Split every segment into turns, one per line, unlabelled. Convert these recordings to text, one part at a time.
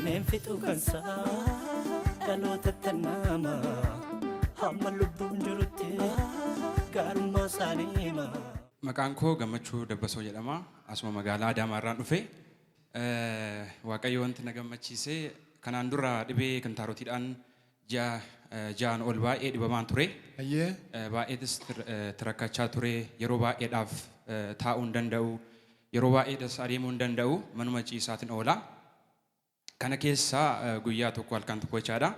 Himeen fixu kansaa dhaloota tannaama hamma lubbuun jirutti gaarummaa isaanii hima.
Maqaan koo Gammachuu Dabbasoo jedhama. Asuma magaalaa Adaamaa irraan dhufe. Waaqayyo wanti na gammachiise kanaan dura dhibee kintaarotiidhaan ji'a ja'aan ol baay'ee dhibamaan ture.
Hayyee.
Baay'eetis itti rakkachaa ture. Yeroo baay'eedhaaf taa'uu hin danda'u. Yeroo baay'eedhas adeemuu hin danda'u. Manuma ciisaatiin oola. Kana keessa guyyaa tokko halkan tokko jechaadha.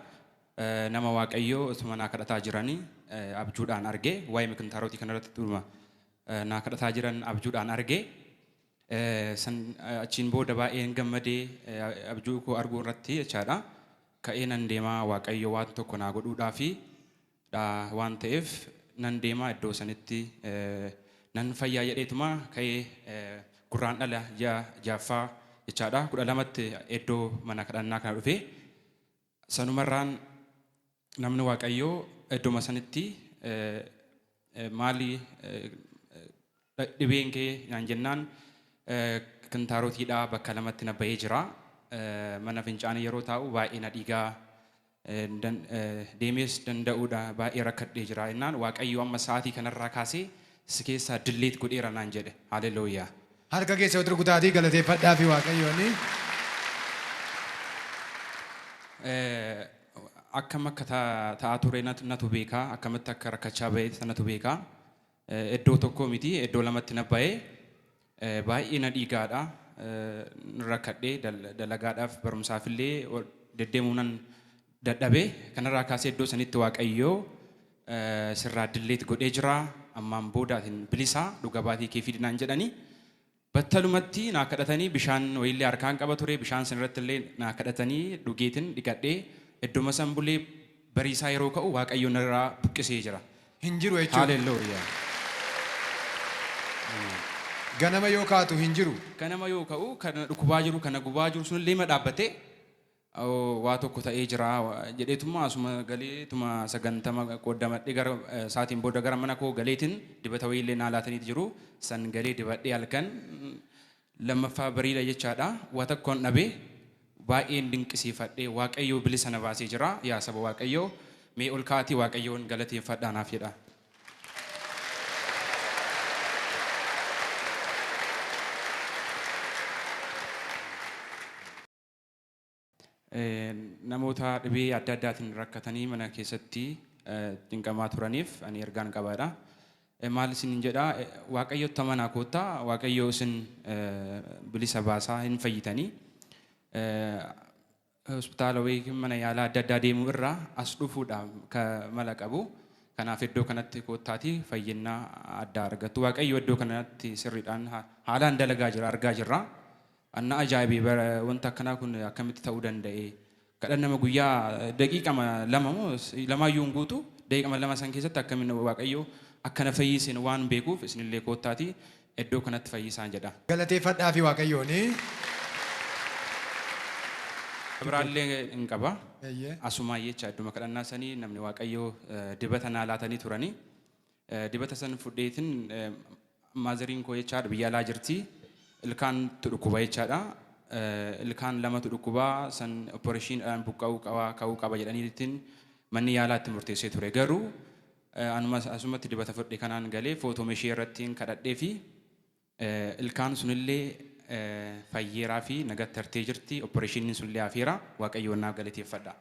Nama Waaqayyoo utuma naa kadhataa jiranii abjuudhaan arge. Waa'ee kintaarotii kanarratti utuma naa kadhataa jiran abjuudhaan arge. San achiin booda baay'een gammadee abjuu koo arguu irratti jechaadha. Ka'ee nan deemaa Waaqayyo waan tokko naa godhuudhaafi dha waan ta'eef nan deemaa iddoo sanitti nan fayyaa jedheetuma ka'ee Gurraandhala ji'a ja'affaa jechaadha 12tti iddoo mana kadhannaa kana dhufee sanumarraan namni Waaqayyoo idduma sanitti maali dhibeen kee naan jennaan kintaarotiidha bakka lamatti na bahee jira. Mana fincaanii yeroo taa'u baay'ee na dhiigaa deemees danda'uudha baay'ee rakkadhee jira jennaan Waaqayyo amma sa'aatii kanarraa kaasee si keessaa delete godheera naan jedhe. Haleluuyaa.
Harka keessa walitti rukutaatii galateeffadhaafi Waaqayyoon.
Akkam akka ta'aa ture natu beeka, akkamitti akka rakkachaa ba'e natu beeka. Iddoo tokko miti iddoo lamatti na ba'e baay'ee na dhiigaadha. Rakkadhee dalagaadhaaf barumsaafillee deddeemuu nan dadhabe. Kanarraa kaasee iddoo sanitti Waaqayyoo sirraa delete godhee jira. Ammaan booda atin bilisa dhuga baatii kee fidi naan jedhani. Battalumatti naa kadhatanii bishaan wayiillee harkaan qaba ture. Bishaan san irratti illee naa kadhatanii dhugeetin dhiqadhee idduma san bulee bariisaa yeroo ka'u Waaqayyo narraa buqqisee jira.
Hin jiru jechuudha.
Haalelluuyaa.
Ganama yoo kaatu hin jiru.
Ganama yoo ka'u kana dhukubaa jiru kana gubaa jiru sunillee ima dhaabbatee waa tokko ta'ee jira jedheetuma asuma galeetuma sagantama qooddamadhee gara sa'aatiin booda gara mana koo galeetin dibata wayiillee naa laataniiti jiru san galee dibadhee halkan lammaffaa bariidha jechaadha waa tokkoon dhabe baay'een dinqisiifadhee Waaqayyoo bilisa na baasee jira yaa saba Waaqayyoo mee ol ka'aatii Waaqayyoon galateeffadhaa naaf jedha. Namoota dhibee adda addaatiin rakkatanii mana keessatti cinqamaa turaniif ani ergaan qabaadha. Maal isiniin jedha Waaqayyotti amanaa koottaa Waaqayyo isin bilisa baasaa hin fayyitanii. Hospitaala yookiin mana yaalaa adda addaa deemuu irraa as dhufuudha mala qabu. Kanaaf iddoo kanatti koottaatii fayyinna addaa argattu. Waaqayyo iddoo kanatti sirriidhaan haalaan dalagaa jira argaa jirra. An na ajaa'ibe bara wanta akkanaa kun akkamitti ta'uu danda'e? Kadhannama guyyaa daqiiqama lama moo lamaayyuu hin guutu daqiiqama lama san keessatti akkamiin Waaqayyo akka na fayyisen waan beekuuf isinillee koottaatii iddoo kanatti fayyisaan jedha.
Galateeffadhaafi Waaqayyoon.
Biraallee hin qaba.
Eeyyee.
Asumaan jecha idduma kadhannaa sanii namni Waaqayyoo dibata naa laatanii turanii. Dibata san fudheetin maazariin koo jechaadha biyya alaa jirti. Ilkaantu dhukkuba jechaadha. Ilkaan lamatu dhukkuba san opereeshiniidhaan buqqa'uu qaba ka'uu qaba jedhaniitiin manni yaalaa itti murteessee ture. Garuu anuma asumatti dibata fudhe kanaan galee footoma ishee irrattiin kadhadhee fi ilkaan sunillee fayyeeraa fi nagatti hartee jirti. Opereeshiniin sunillee hafeera. Waaqayyoon naaf galateeffadha.